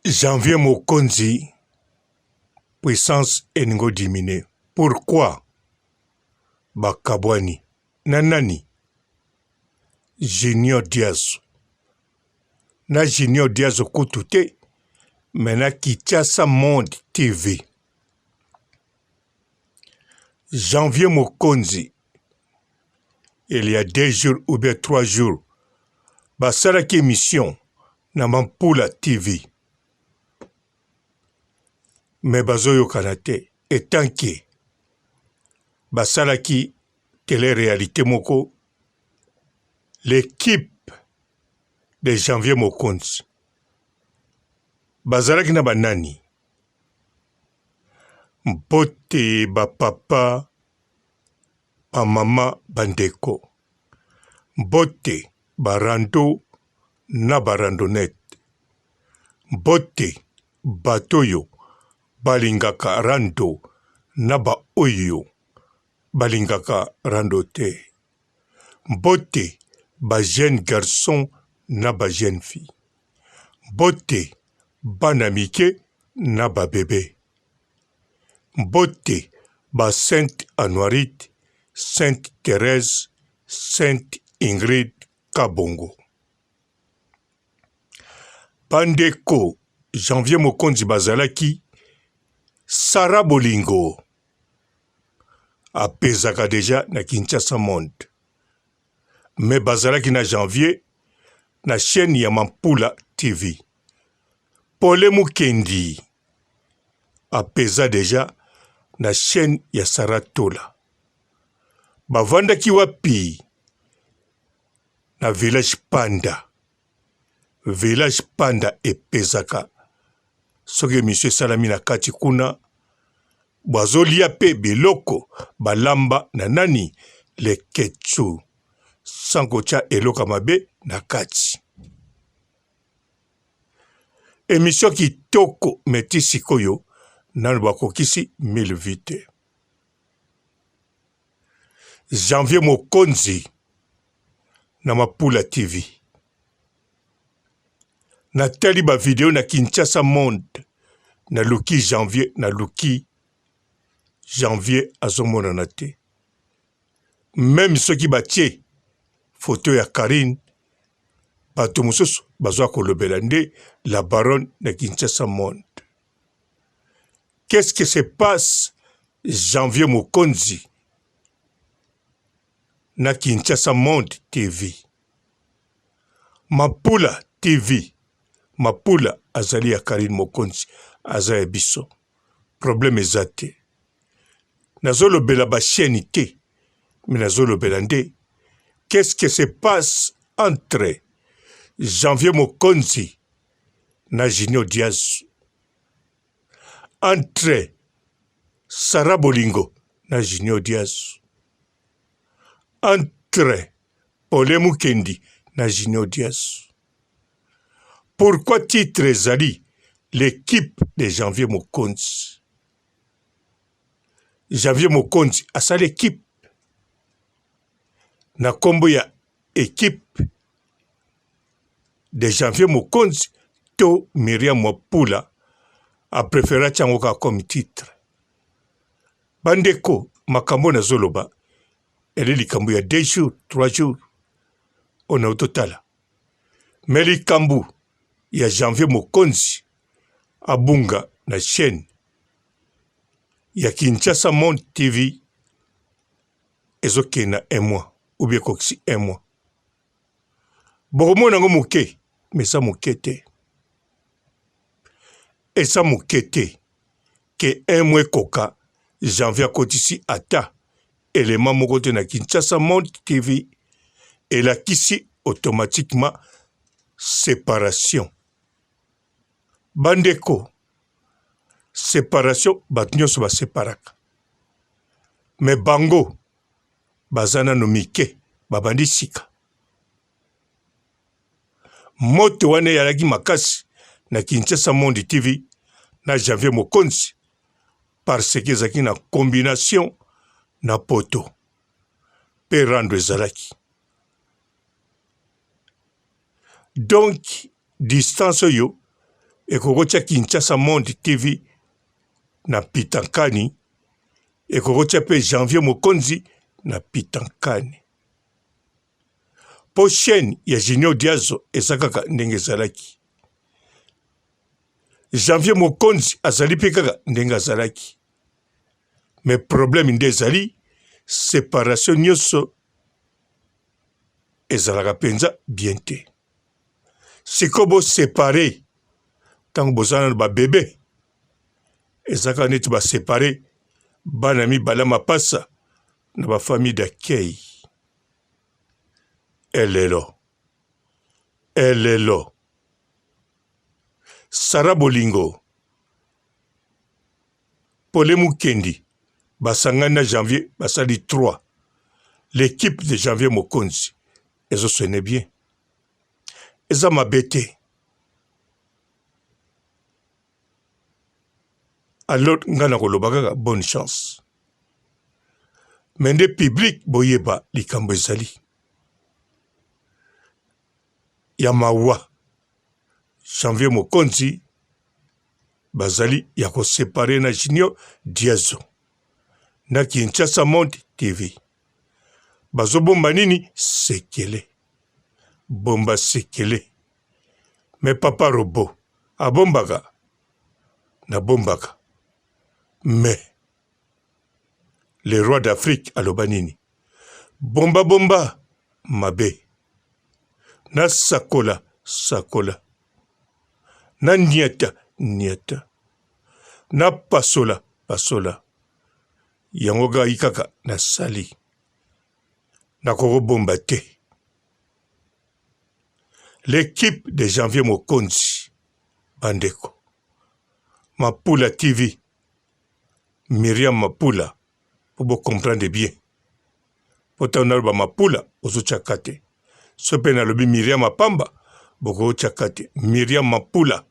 Janvier Mokonzi puissance elingi o diminuer pourquoi bakabwani na nani? Junior Diazo na Junior Diazo kutu te mais na Kinshasa Monde TV. Janvier Mokonzi il y a deux jours ou bien trois jours basalaki emission na Mampula TV mais bazoyokana te etant que basalaki tele realite moko l'équipe de Janvier Mokonzi bazalaki na banani mbote ba papa ba mama ba ndeko mbote ba rando na ba randonnette mbote bato oyo balingaka rando na ba oyo balingaka rando te mbote ba jeune garçon na ba jeune fille mbote bana mike na ba bebe mbote ba sainte Anuarite, sainte Therèse, sainte Ingrid Kabongo. Bandeko Janvier Mokonzi bazalaki Sarah Bolingo apezaka deja na Kinshasa Monde mais bazalaki na Janvier na chaîne ya Mampula TV. Pole Mukendi apeza deja na chaîne ya Sarah Tola. Bavandaki wapi? Na village Panda. Village Panda epezaka soki emission esalami na kati kuna bazolia pe biloko balamba na nani leketchou sans kotia eloko ya mabe na kati. Emission kitoko mais ti sikoyo nanu bakokisi 1000 vues te. Janvier Mokonzi na Mapula TV. Natali ba video na Kinshasa Monde naluki Janvier naluki Janvier azomonana te. Meme soki batie photo ya Carine bato mosusu bazwa kolobela nde la baronne na Kinshasa Monde. Qu'est-ce que se passe Janvier Mokonzi na Kinshasa Monde TV? Mapula TV, Mapula azali ya Carine Mokonzi, aza ya biso. Problème eza te. Nazolobela ba chaîne te, mais nazolobela nde qu'est-ce que se passe entre Janvier Mokonzi na Junior Diaz entre Sarah Bolingo na Junior Diaz entre Pole Mukendi na Junior Diaz. Pourquoi titre ezali l'équipe de Janvier Mokonzi? Janvier Mokonzi asali équipe na kombo ya équipe de Janvier Mokonzi to Myriam Wapula a prefere atia yango kaka comme titre. Bandeko, makambo nazoloba ele likambo ya 2 jours 3 jours oyo nauti totala me likambo ya Janvier Mokonzi abunga na chaîne ya Kinshasa Monde TV ezokende na un mois ou bien ekokisi un mois. Bokomona yango moke, mais eza moke te. Eza moke te ke un mois ekoka Janvier akotisi ata element moko te na Kinshasa Monde TV elakisi automatiquement separation. Bandeko, separation bato nyonso baseparaka me bango baza nano mike babandi sika moto wana eyalaki makasi na Kinshasa Monde TV na Janvier Mokonzi parce que ezalaki na combination na poto mpe rando ezalaki donc distance oyo. Ekoki kotia Kinshasa Monde TV na Pitankani, ekoki kotia mpe Janvier Mokonzi na Pitankani. Mpo chaîne ya Junior Diazo eza kaka ndenge ezalaki. Janvier Mokonzi azali mpe kaka ndenge azalaki. Mais problème nde ezali separation nyonso ezalaka mpenza bien te. Sikoyo bo separe ntango boza nano ba bebe eza kaka neti ba separe bana mibale ya mapasa na ba famille d'accueil. Elelo elelo Sarah Bolingo Pole Mukendi basangani na Janvier basali 3 l'équipe de Janvier Mokonzi ezo sonne bien eza mabe te alors nga nakoloba kaka bonne chance mais nde public boyeba likambo ezali ya mawa Janvier Mokonzi bazali ya ko separe na Junior Diazo na Kinshasa Monde TV bazobomba nini sekele bomba sekele me papa robo abombaka nabombaka me le roi d'Afrique aloba nini bomba bomba mabe nasakola sakola na niata niata na pasola pasola yango ngai kaka nasali nakokobomba te l'équipe de janvier mokonzi bandeko mapula tv miriam mapula po bo comprendre bien po ntango naloba mapula ozotya ka te so mpe nalobi miriam apamba bokotya ka te miriam mapula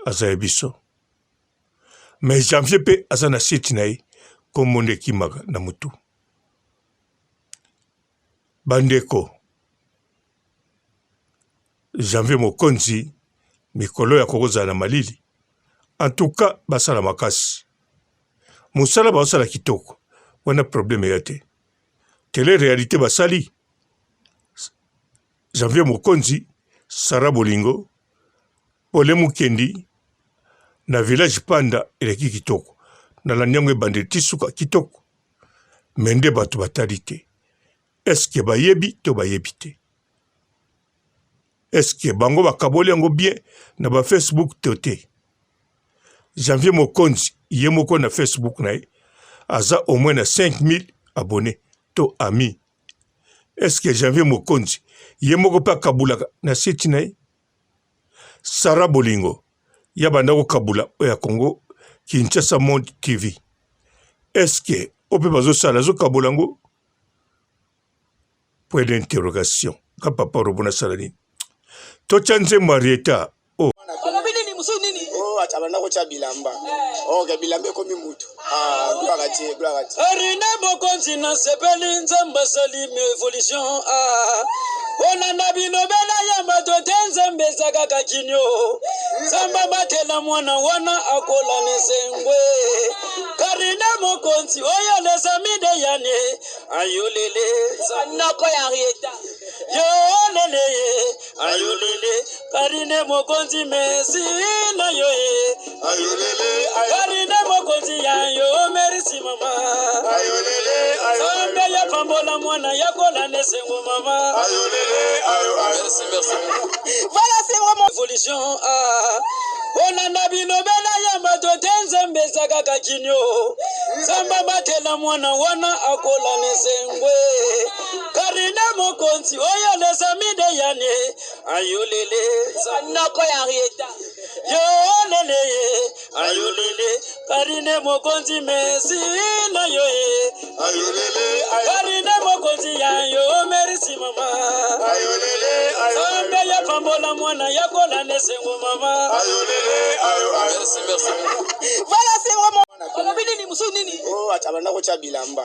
aza ya biso mais janvier mpe aza na site na ye nkombo nde ekimaka na motu bandeko Janvier Mokonzi mikolo ya kokozala na malili en tout cas basala makasi mosala bazosala kitoko wana problème eya te tele realite basali Janvier Mokonzi Sarah Bolingo Pole Mukendi na village Panda eleki kitoko nalandi yango ebandeli ti suka kitoko me nde bato batali te Est-ce que bayebi to bayebi te? Est-ce que bango bakaboli yango bien na ba Facebook to te? Janvier Mokonzi ye moko na Facebook na ye aza au moins na 5000 abonnés to amis. Est-ce que Janvier Mokonzi ye moko pe akabulaka na site na ye? Sarah Bolingo ya banda kokabula oyo ya Congo Kinshasa Monde TV. Est-ce que oyo pe bazosala azokabola yango? Point d'interrogation. Nga papa robo nasala nini? Totya nzembo Arieta. Oh. Olobi nini mosusu nini? Oh, acha banda kotya bilamba. Eh. Ok, bilamba ekomi mutu. Ah, gloire à Dieu, gloire à Dieu. Arine mokonzi nasepeli nzambe asali evolution ah. Kolanda bilobela ya bato te nzambe eza kaka kinio nzambe abatela mwana wana akola na esengwe Karine mokonzi oyo les amis de yane ayolele noko ya Henrietta yolele ayolele Karine mokonzi merci na yo ye ayolele Karine mokonzi ya yo merci mama ayolele Nzambe ya pambola mwana ya kola na esengo mama ayolele ayo merci merci Voilà, c'est vraiment évolution. Ah. Kolanda bilobela ya bato te nzambe eza kaka kinio nzambe abatela mwana wana akola na esengwe karine mokonzi oyo les amis de yane ayolele noko ya henrieta yolele ayolele Karine mokonzi merci na yo ye ayolele Karine mokonzi ya yo merci mama ayolele Nzambe ya pambola mwana ya kola na esengo mama ayolele ayo merci merci voilà c'est vraiment olobi nini? mosusu nini? Oh, abanda kotya bilamba.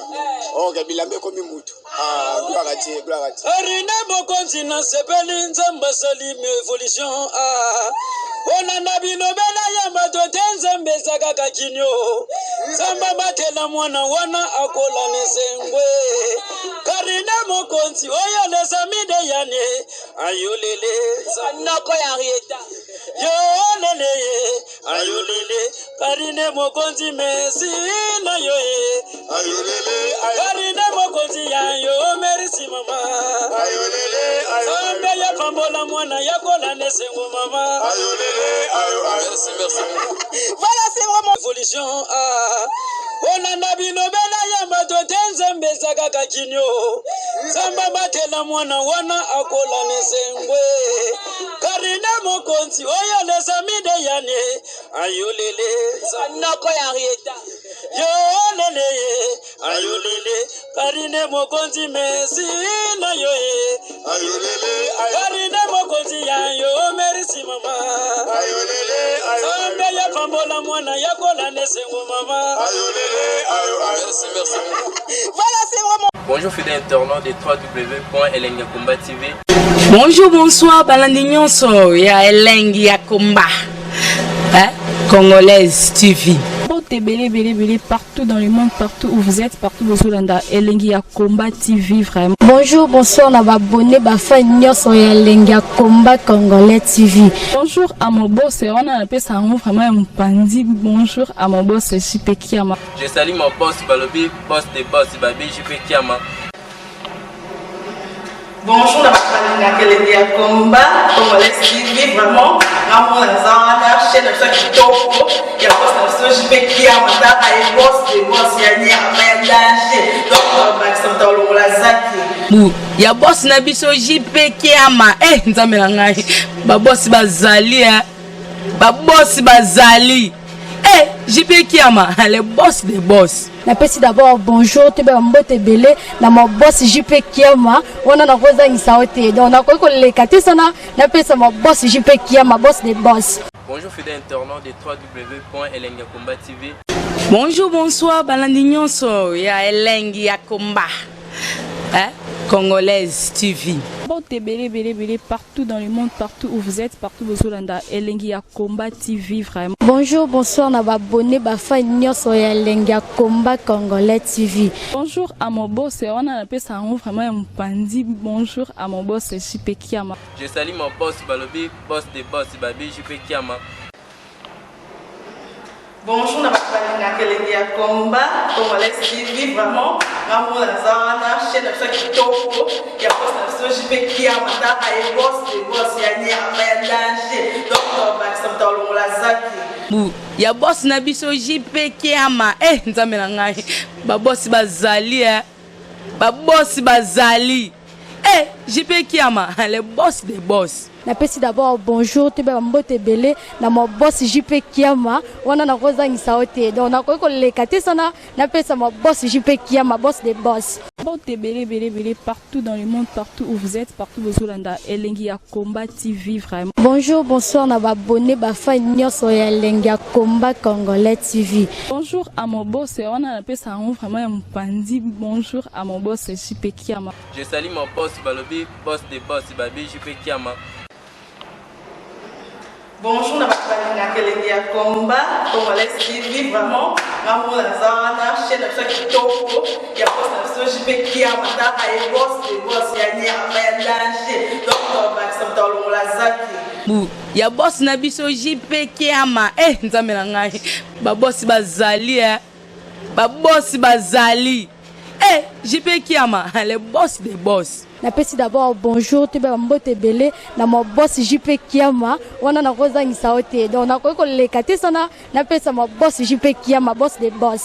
Ok, bilamba ekomi mutu. Ah, gloire à Dieu, gloire à Dieu. Karine Mokonzi nasepeli Nzambe asali evolution ah. Kolanda bilobela ya bato te Nzambe eza kaka kinio. Nzambe abatela mwana wana akola na esengwe. Karine Mokonzi oyo les amis de Yane ayolele noko ya Henrietta yolele ye ayolele Karine Mokonzi merci na yo ye Ayolele, Karine Mokonzi ya yo merci mama ayolele, Nzambe ya pambola mwana ya kola na esengo mama ayolele, ayo, ayo. Merci, merci. Voilà, c'est vraiment Evolution ah. Kolanda bilobela ya bato te Nzambe eza kaka kinio. Nzambe abatela mwana wana akola na esengwe. Karine Mokonzi oyo les amis de Yane ayolele noko ya Henrietta yolele ye ayolele Karine Mokonzi merci na yo ye Ayolele, Karine Mokonzi ya yo merci mama ayolele, Nzambe ya pambola mwana ya kola na esengo mama ayolele, ayo, ayo. Merci, merci. Voilà, c'est vraiment Bonjour fidèles internautes de www.elengakomba TV. Bonjour, bonsoir, balandi nyonso ya Elengi ya Komba. Hein? Congolaise TV. Mbote ebele ebele ebele partout dans le monde, partout où vous êtes, partout bozolanda Elengi ya Combat TV vraiment. Bonjour, bonsoir na ba abonné ba fan nyonso ya Elengi ya Combat Congolais TV. Bonjour à mon boss, wana napesa yango vraiment ya mopanzi. Bonjour à mon boss JP Kiama. Je salue mon boss Balobi, boss des boss, Babi JP Kiama. Bonjour na bato balingaka Elengi ya Combat Congolais TV vraiment ngamona naza wana chaîne na biso ya kitoko ya boss na biso JP Kiama tala ye boss de boss ya nyama ya danger donc bakisa moto alongola zaki Bu ya boss na biso JP Kiama. Eh Nzambe na ngai. Ba boss bazali eh. Ba boss bazali. Eh JP Kiama, le boss des boss. Napesi d'abord bonjour toyeba mbote ebele na ma boss JP Kiama wana nakozangisa yo te donc nakoki koleka te sana napesa ma boss JP Kiama boss des boss. Bonjour fidèles internautes de www.elengakomba TV. Bonjour, bonsoir, balandi nyonso ya Elengi ya Komba. Hein? Congolaise TV. Mbote ebele ebele ebele partout dans le monde, partout où vous êtes, partout bozolanda Elengi ya Combat TV vraiment. Bonjour, bonsoir na ba abonné ba fan nyonso ya Elengi ya Combat Congolais TV. Bonjour à mon boss, wana napesa yango vraiment ya mopanzi. Bonjour à mon boss JP Kiama. Je salue mon boss Balobi, boss des boss, Babi JP Kiama. Bonjour na bato balingaka Elengi ya Combat Congolais TV vraiment ngamona naza wana chaîne na biso ya kitoko ya boss na biso JP Kiama tala ye boss de boss ya nyama ya danger donc bakisa moto alongola zaki Bu ya boss na biso JP Kiama. Eh Nzambe na ngai. Ba boss bazali eh. Ba boss bazali. Eh JP Kiama, le boss des boss. Napesi d'abord bonjour toyeba mbote ebele na ma boss JP Kiama wana nakozangisa yo te donc nakoki koleka te sana napesa ma boss JP Kiama boss des boss. Mbote ebele ebele ebele partout dans le monde, partout où vous êtes, partout bozolanda Elengi ya Combat TV vraiment. Bonjour, bonsoir na ba abonné ba fan nyonso ya Elengi ya Combat Congolais TV. Bonjour à mon boss, wana napesa yango vraiment ya mopanzi. Bonjour à mon boss JP Kiama. Je salue mon boss Balobi, boss des boss, Babi JP Kiama. Bonjour na bato balingaka Elengi ya Combat Congolais TV vraiment ngamona naza wana chaîne na biso ya kitoko ya boss na biso JP Kiama tala ye boss de boss ya nyama ya danger donc bakisa moto alongola zaki Bu ya boss na biso JP Kiama. Eh Nzambe na ngai. Ba boss bazali eh. Ba boss bazali. Eh JP Kiama, le boss des boss. Napesi d'abord bonjour toyeba mbote ebele na ma boss JP Kiama wana nakozangisa yo te donc nakoki koleka te sana napesa ma boss JP Kiama boss des boss.